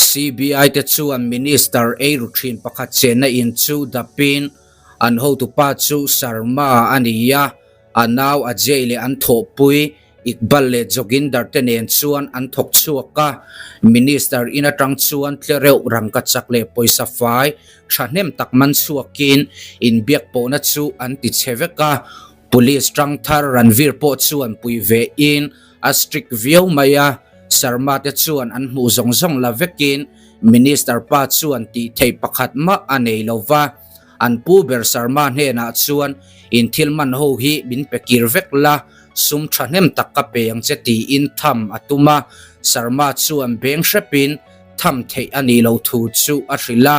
CBI te chuan Minister eiru thin pakhat chenna in chu dapin an hotupa chu Sharma a ni a, a nau Ajay leh an thawhpui Iqbal leh Joginder te nen chuan an thawk chhuak a, Minister in atang chuan tlereuh rangkachak leh pawisa fai thahnem tak man chhuakin inbiak pawhna chu an ti chhe vek a, Police tang thar Ranveer pawh chuan pui ve in a strict viau mai a, Sharma te chuan an hmuh zawng zawng la vekin Minister pa chuan tih theih pakhat mah a nei lo va, an pu ber Sharma hnenah chuan in thil man ho hi min pe kir vek la, sum thahnem tak ka pe ang che tiin tham a tum a, Sharma chuan beng hrepin tham theih a nih loh thu chu a hrilh a,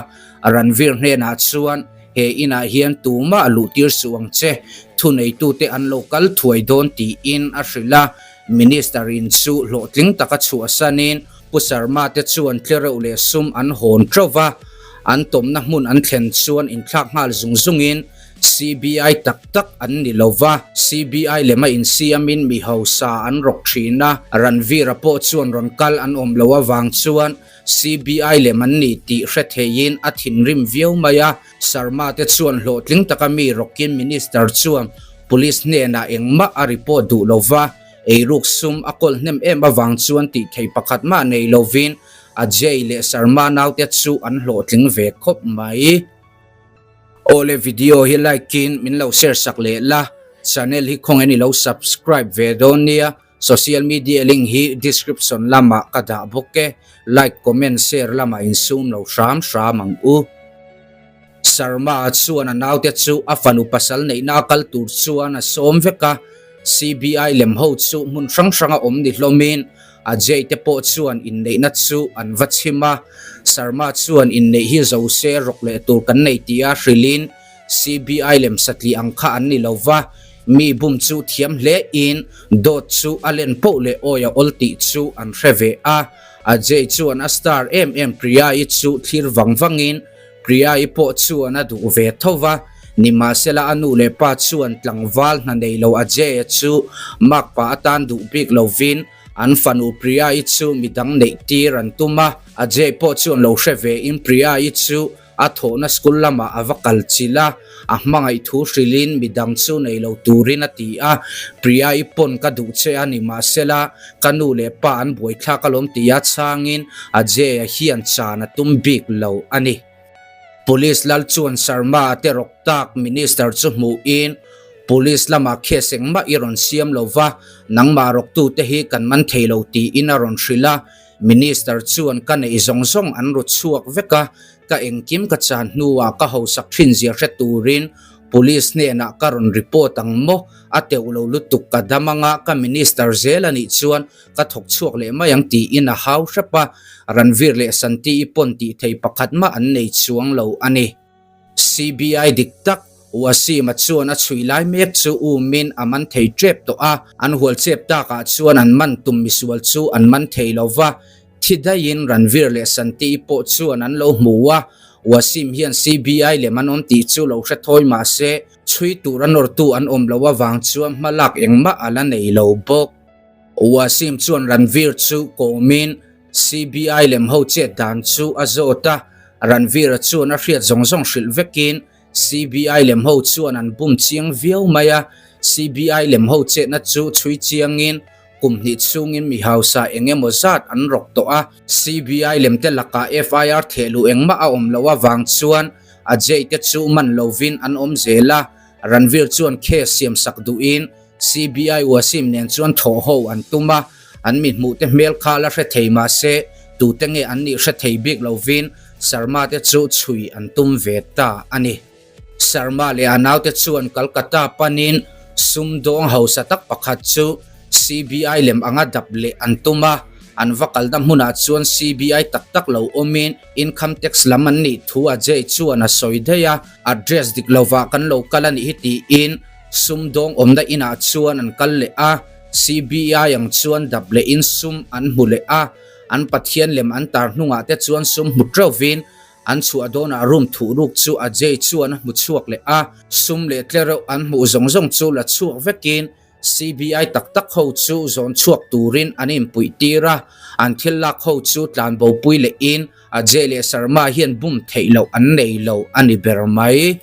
Ranveer hnenah chuan he inah hian tumah luh tir suh ang che, thuneitute an lo kal thuai dawn tiin a hrilh a, Minister in chu hlawhtling taka chhuahsanin Pu Sharma te chuan tlereuh leh sum an hawn teuh va, an tawmna hmun an thlen chuan inthlak nghal zung zungin CBI tak tak an ni lo va, CBI lema insiamin mi hausa an rawk thin a, Ranveer-a pawh chuan rawn kal an awm lo avang chuan CBI lem an ni tih hre theiin a thinrim viau mai a, Sharma te chuan hlawhtling taka mi rawkin Minister chuan Police hnenah engmah a report duh lo va, eiruk sum a kawl hnem em avang chuan tih thei pakhat mah nei lovin Ajay leh Sharma naute chu an hlawhtling ve khawp mai. Awle video hi like in min lo share sak leh la, channel hi khawngaih in i lo subscribe ve dawn nia, social media link hi description lamah ka dah bawk e, like comment share lamah in sum lo hram hram ang u. Sharma chuan a naute chu a fanu pasal neihna a kal tur chuan a sawm vek a, CBI lem ho chu hmun hrang hranga awm ni hlawmin Ajay te pawh chuan inneihna chu an va chhim a, Sharma chuan inneih hi zo se rawk leh tur kan nei tia hrilhin CBI lem satli ang kha an ni lo va, mi bum chu thiam hle in dawt chu a len poh leh awi a awl tih chu an hre ve a. Ajay chuan a star em em Priya-i chu thlir vang vangin Priya-i pawh chuan a duh ve tho va, nimahsela a nu leh pa chuan tlangval hna nei lo Ajay-a chu makpa atan duh bik lovin an fanu Priya-i chu midang neih tir an tum a. Ajay pawh chuan lo hre ve in Priya-i chu a thawhna school lamah a va kal chilh a, a hmangaih thu hrilhin midang chu nei lo turin a ti a, Priya-i pawn ka duh che a nimahsela ka nu leh pa an buaithlak alawm tia chhangin Ajay-a hian chan a tum bik lo a ni. Police lal chuan Sharma a te rawk tak Minister chu hmuhin Police lamah case engmah i rawn siam lo va, nangmah rawktute hi kan man thei lo tiin a rawn hrilh a, Minister chuan ka neih zawng zawng an ru chhuak vek a, ka engkim ka chan hnuah ka hausak thin zia hre turin Police hnenah ka rawn report ang maw? A teuh lo lutuk ka dam anga ka Minister zel a nih chuan ka thawk chhuak leh mai ang tiin a hau hrep a, Ranveer leh Santi-i pawn tih thei pakhat mah an nei chuang lo a ni. CBI dik tak Wasim-a chuan a chhui lai mek chu umin a man thei tep tawh a, an hual chep takah chuan an man tum misual chu an man thei lo va, thi daihin Ranveer leh Santi-i pawh chuan an lo hmu a, Wasim hian CBI lem an awm tih chu lo hre thawi mah se, chhui tur a nawrtu an awm loh avang chuan hmalak engmah a la nei lo bawk. Wasim chuan Ranveer chu kawmin CBI lem ho chet dan chu a zawt a, Ranveer-a chuan a hriat zawng zawng hrilh vekin CBI lem ho chuan an bum chiang viau mai a, CBI lem ho chetna chu chhui chiangin kum hnih chhungin mi hausa eng emaw zat an rawk tawh a, CBI lem te lakah FIR thehluh engmah a awm loh avang chuan Ajay te chu man lovin an awm zel a, Ranveer chuan case siamsak duhin CBI Wasim nen chuan thawh ho an tum a, an mi hmuh te hmel kha la hre thei mah se tute nge an nih hre thei bik lovin Sharma te chu chhui an tum ve ta a ni. Sharma leh a naute chuan Calcutta panin sumdawng hausa tak pakhat chu CBI lem anga dap leh an tum a, an va kalna hmunah chuan CBI tak tak lo awmin income tax lam an nih thu Ajay chuan a sawi daih a, address dik lovah kan lo kal a nih hi tiin Sumdawng awmna inah chuan an kal leh a, CBI ang chuan dap lehin sum an hmu leh a, an Pathian lem an tar hnungah te chuan sum hmu teuhvin an chhuah dawnah room thuh ruk chu Ajay chuan a hmu chhuak leh a, sum leh tlereuh an hmuh zawng zawng chu la chhuak vekin CBI tak tak ho chu zawn chhuak turin an inpuih tir a, an thil lak ho chu tlanbo pui lehin Ajay leh Sharma hian bum theih loh an nei lo a ni ber mai.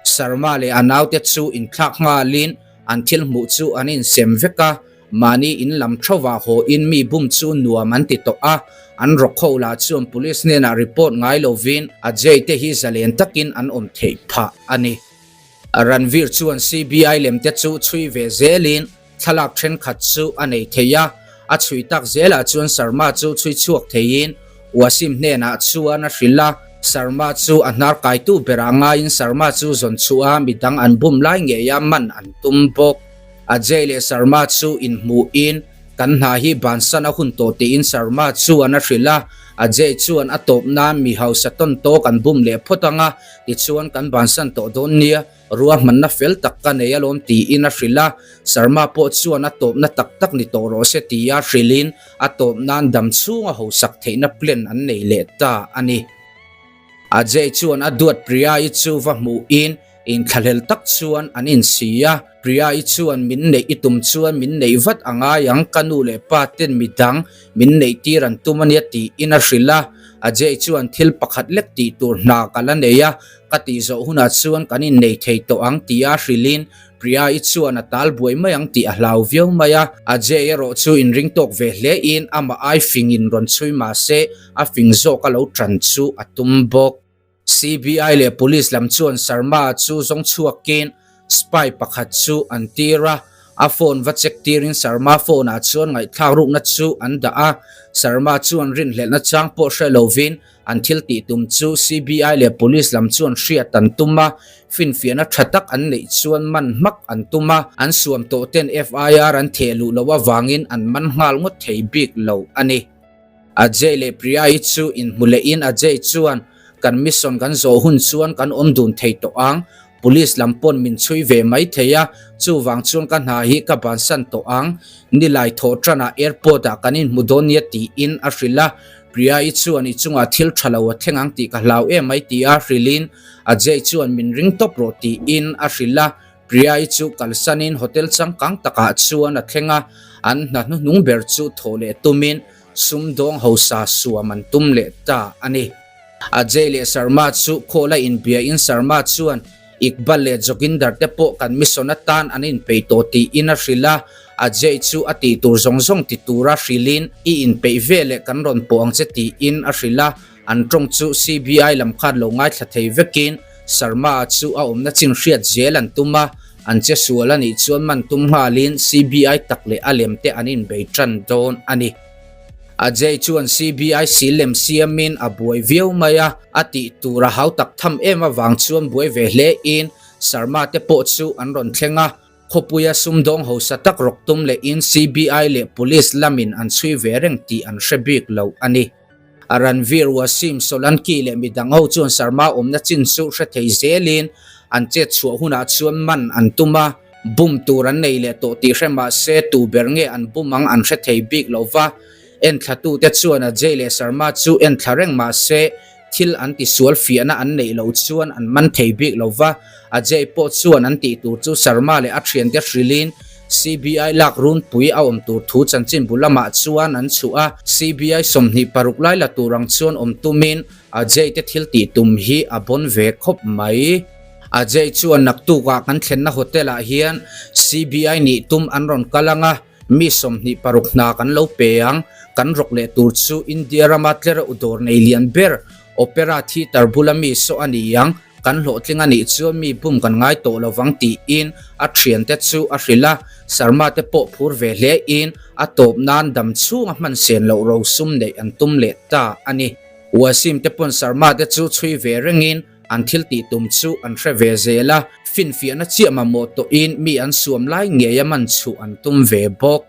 Sharma leh a naute chu inthlak nghalin an thil hmuh chu an insem vek a, mahni in lam thauhah haw-in mi bum chu nuam an ti tawh a, an rawk ho lah chuan police hnenah report ngai lovin Ajay te hi zalen takin an awm theih phah a ni. Ranveer chuan CBI lemte chu chhui ve zelin thlalak thenkhat chu a nei thei a, a chhui tak zelah chuan Sharma chu chhui chhuak theiin Wasim hnenah chuan a hrilh a, Sharma chu a hnar kaitu berah ngaiin Sharma chu zawn chhuah a midang an bum lai ngeia man an tum bawk. Ajay leh Sharma chu inhmuhin kan hna hi bansan a hun tawh tiin Sharma chuan a hrilh a, Ajay chuan a tawp nan mi hausa tawn tawk an bum leh phawt ang a, tichuan kan bansan tawh dawn nia, ruahmanna fel tak ka nei alawm tiin a hrilh a, Sharma pawh chuan a tawpna tak tak ni tawh rawh se tia hrilhin a tawp nan dam chhunga hausak theihna plan an nei leh ta a ni. Ajay chuan a duat Priya-i chu va hmuhin Inthlahlel tak chuan an insi a, Priya-i chuan min neih i tum chuan min neih vat a ngai ang, ka nu leh pa ten midang min neih tir an tum ania tiin a hrilh a. Ajay chuan thil pakhat lek tih tur hna ka la nei a, ka tih zawh hunah chuan kan innei thei tawh ang tia hrilhin Priya-i chuan a tal buai mai ang tih a hlau viau mai a. Ajay erawh chu inring tawk ve hle in amah ai fingin rawn chhui mahse a fing zawk a lo tan chu a tum bawk. CBI leh Police lam chuan Sharma chu zawng chhuakin spy pakhat chu an tir a, a phone va check tirin Sharma phone ah chuan ngaihthlak rukna chu an dah a, Sharma chuan rinhlelhna chang pawh hre lovin an thil tih tum chu CBI leh Police lam chuan hriat an tum a, finfiahna tha tak an neih chuan man hmak an tum a, an suam tawh ten FIR an theh luh loh avangin an man nghal ngawt thei bik lo a ni. Ajay leh Priya-i chu inhmu lehin Ajay chuan, Kan mission kan zawh hun chuan kan awm dun thei tawh ang, police lam pawn min chhui ve mai thei a, chuvang chuan ka hna hi ka bansan tawh ang, nilai thawh tanah airport ah kan inhmu dawn nia tiin a hrilh a, Priya-i chuan i chungah thil tha lo a thleng ang tih ka hlau em mai tia hrilhin Ajay chuan min ring tawp rawh tiin a hrilh a, Priya-i chu kalsanin hotel changkang takah chuan a thleng a, an hna hnuhnung ber chu thawh leh tumin sumdawng hausa suam an tum leh ta a ni. Ajay leh Sharma chu khawla inbiain Sharma chuan Iqbal leh Joginder te pawh kan mission atan an inpeih tawh tiin a hrilh a, Ajay chu a tih tur zawng zawng ti tura hrilhin i inpeih veleh kan rawn pawh ang che tiin a hrilh a, An tawng chu CBI lam khan lo ngaithla thei vekin Sharma chu a awmna chin hriat zel an tum a, an che sual a nih chuan man tum nghalin CBI tak leh a lem te an inbei tan dawn a ni. Ajay chuan CBI si lem siamin a buai viau mai a, a tih tur a hau tak tham em avang chuan buai ve hle in Sharma te pawh chu an rawn thleng a, Khawpuia sumdawng hausa tak rawk tum lehin CBI leh Police lamin an chhui ve reng tih an hre bik lo a ni. Ranveer Wasim, Solanki leh midang ho chuan Sharma awmna chin chu hre thei zelin an chet chhuah hunah chuan man an tum a, bum tur an nei leh tawh tih hre mah se tu ber nge an bum ang an hre thei bik lo va. Enthlatute chuan Ajay leh Sharma chu enthla reng mah se thil an tisual fiahna an neih loh chuan an man thei bik lo va, Ajay pawh chuan an tih tur chu Sharma leh a thiante hrilhin CBI lak runpui a awm tur thu chanchinbu lamah chuan an chhuah a, CBI 26 lai la tur ang chuan awm tumin Ajay te thil tih tum hi a bawn ve khawp mai. Ajay chuan naktukah kan thlenna hotel ah hian CBI nih tum an rawn kal ang a, Mi 26 hna kan lo pe ang, kan rawk leh tur chu India rama tlereuh dawr nei lian ber Opera Theatre bula mi saw a ni ang, kan hlawhtling a nih chuan mi bum kan ngai tawh lo vang tiin a thiante chu a hrilh a, Sharma te pawh phur ve hle in a tawp nan dam chhunga hman sen loh rosum neih an tum leh ta a ni. Wasim te pawn Sharma te chu chhui ve rengin An thil tih tum chu an hre ve zel a, finfiahna chiah mamawh tawhin mi an suam lai ngei a man chhuh an tum ve bawk.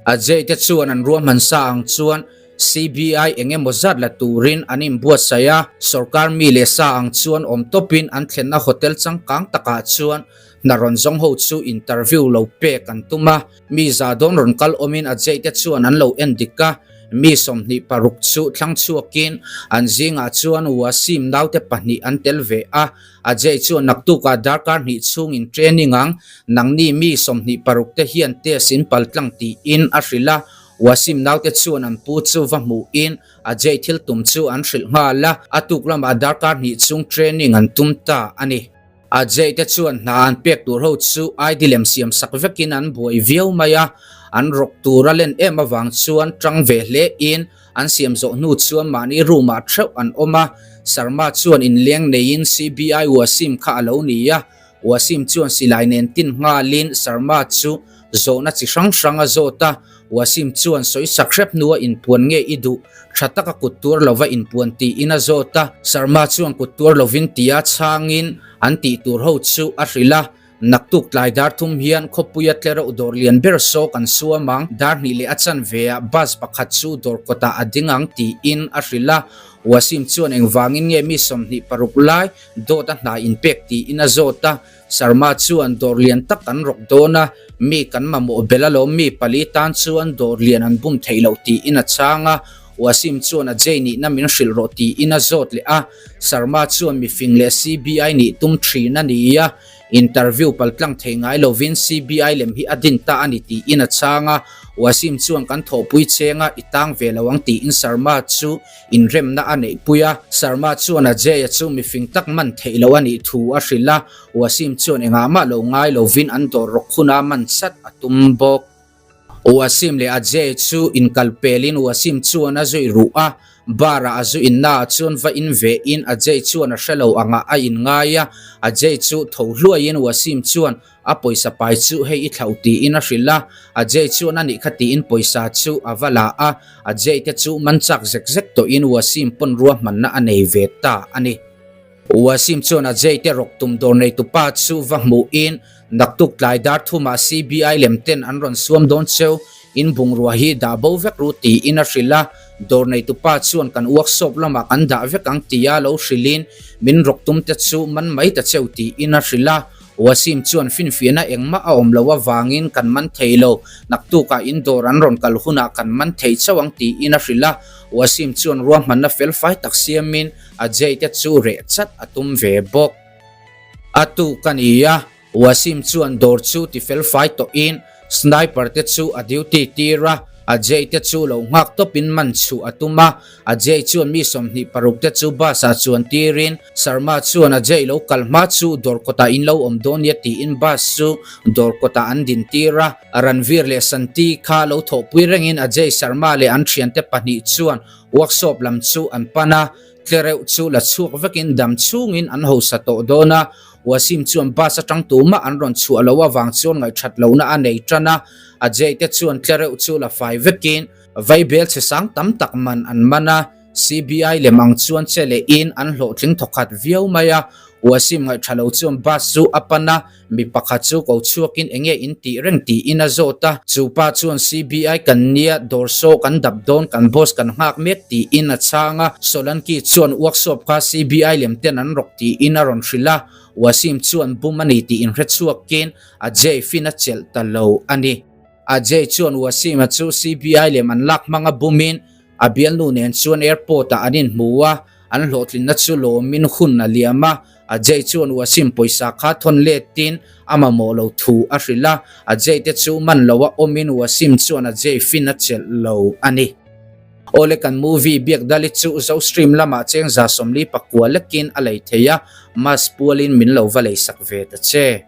Ajay te chuan an ruahman sa ang chuan CBI eng emaw zat la turin an inbuatsaih a, sorkar mi leh sa ang chuan awm tawpin an thlenna hotel changkang takah chuan hna rawn zawng ho chu interview lo pek an tum a, mi za dawn rawn kal awmin Ajay te chuan an lo en dik a. Mi 26 chu thlang chhuakin an zingah chuan Wasim naute pahnih an tel ve a. Ajay chuan naktukah darkar hnih chhungin training ang, nangni mi 26 te hian test in pal tlang tiin a hrilh a. Wasim naute chuan an pu chu va hmuhin Ajay thil tum chu an hrilh nghal a, a tuk lamah darkar hnih chhung training an tum ta a ni. Ajay te chuan hna an pek tur ho chu ID lem siam sak vekin an buai viau mai a, an rawk tur a len em avang chuan tang ve hle in an siam zawh hnu chuan mahni room ah theuh an awm a, Sharma chuan inleng neiin CBI Wasim kha a lo ni a, Wasim chuan silai nen tin nghalin Sharma chu zawhna chi hrang hrang a zawt a, Wasim chuan sawi sak hrep hnua inpuan nge i duh, tha taka kut tuar lova inpuan tiin a zawt a, Sharma chuan kut tuar lovin tia chhangin an tih tur ho chu a hrilh a, Naktuk tlai dar thum hian khawpuia tlereuh dawr lian ber saw kan suam ang, dar hnih leh a chanve ah bus pakhat chu dawr kawtah a ding ang tiin a hrilh a, Wasim chuan engvangin nge mi 26 lai dawt a hna inpek tiin a zawt a, Sharma chuan dawr lian tak an rawk dawn a, mi kan mamawh bel alawm mi pali tan chuan dawr lian an bum theih loh tiin a chhang a, Wasim chuan Ajay nihna min hrilh rawh tiin a zawt leh a, Sharma chuan mifing leh CBI nih tum thin a ni a, interview paltlang thei ngai lovin CBI lem hi a din ta a ni tiin a chhang a, Wasim chuan kan thawhpui cheng a, i tang ve lo ang tiin Sharma chu Inremna a neihpui a, Sharma chuan Ajay-a chu mifing tak man theih loh a nih thu a hrilh a, Wasim chuan engah mah lo ngai lovin an dawr rawk huna man chat a tum bawk. Wasim leh Ajay chu inkal pelin Wasim chuan a zui ruh a, bar-ah a zu innaah chuan va in vein Ajay chuan a hre lo angah a inngai a, Ajay chu tho hluaiin Wasim chuan A pawisa pai chu hei i thlauh tiin a hrilh a, Ajay chuan a nih kha tiin pawisa chu a va la a, Ajay te chu man chak zek zek tawhin Wasim pawn ruahmanna a nei ve ta a ni. Wasim chuan Ajay te rawk tum dawr neitupa chu va hmuhin naktuk tlai dar thumah CBI lem ten an rawn suam dawn cheu, in bungrua hi dah bo vek ru tiin a hrilh a, dawr neitupa chuan kan workshop lamah kan dah vek ang tia lo hrilhin min rawk tum te chu man mai ta cheu tiin a hrilh a, Wasim chuan finfiahna engmah a awm loh avangin kan man thei lo, naktukah in dawr an rawn kal hunah kan man thei chauh ang tiin a hrilh a. Wasim chuan ruahmanna felfai tak siamin Ajay te chu reh chat a tum ve bawk. A tuk a ni a, Wasim chuan dawr chu ti felfai tawhin Sniper te chu a duty tir a, Ajay te chu lo nghak tawpin man chhuh a tum a. Ajay chuan mi 26 te chu bus ah chuan tirin Sharma chuan Ajay lo kal hma chu dawr kawtah in lo awm dawn nia tiin bus chu dawr kawtah an din tir a. Ranveer leh Santi kha lo thawhpui rengin Ajay Sharma leh an thiante pahnih chuan workshop lam chu an pan a. Tlereuh chu la chhuak vekin dam chhungin an hausa tawh dawn a, Wasim chuan bus atang tumah an rawn chhuah loh avang chuan ngaihṭhat lohna a nei ṭan a, Ajay te chuan tlereuh chu la fai vekin vaibel chhe sang tam tak man an man a, CBI lem ang chuan che lehin an hlawhtling thawkhat viau mai a, Wasim ngaihṭha lo chuan bus chu a pan a, Mi pakhat chu ko chhuakin enge in tih reng tiin a zawt a, chu pa chuan CBI kan nia, dawr saw kan dap dawn, kan boss kan nghak mek tiin a chhang a, Solanki chuan workshop kha CBI lem ten an rawk tiin a rawn hrilh a, Wasim chuan bum a ni tih inhre chhuakin Ajay fin a chelh ta lo a ni. Ajay chuan Wasim-a chu CBI lem an lak hmanga bumin a bialnu nen chuan airport ah an inhmu a, an hlawhtlinna chu lawmin hun a liam a, Ajay chuan Wasim pawisa kha thawn letin a mamawh lo thu a hrilh a, Ajay te chu man lo a awmin Wasim chuan Ajay fin a chelh lo a ni. Awle kan movie biak dali chu Zo stream lamah cheng 149 lekin a lei thei a, Mas pualin min lo va leisak ve ta che.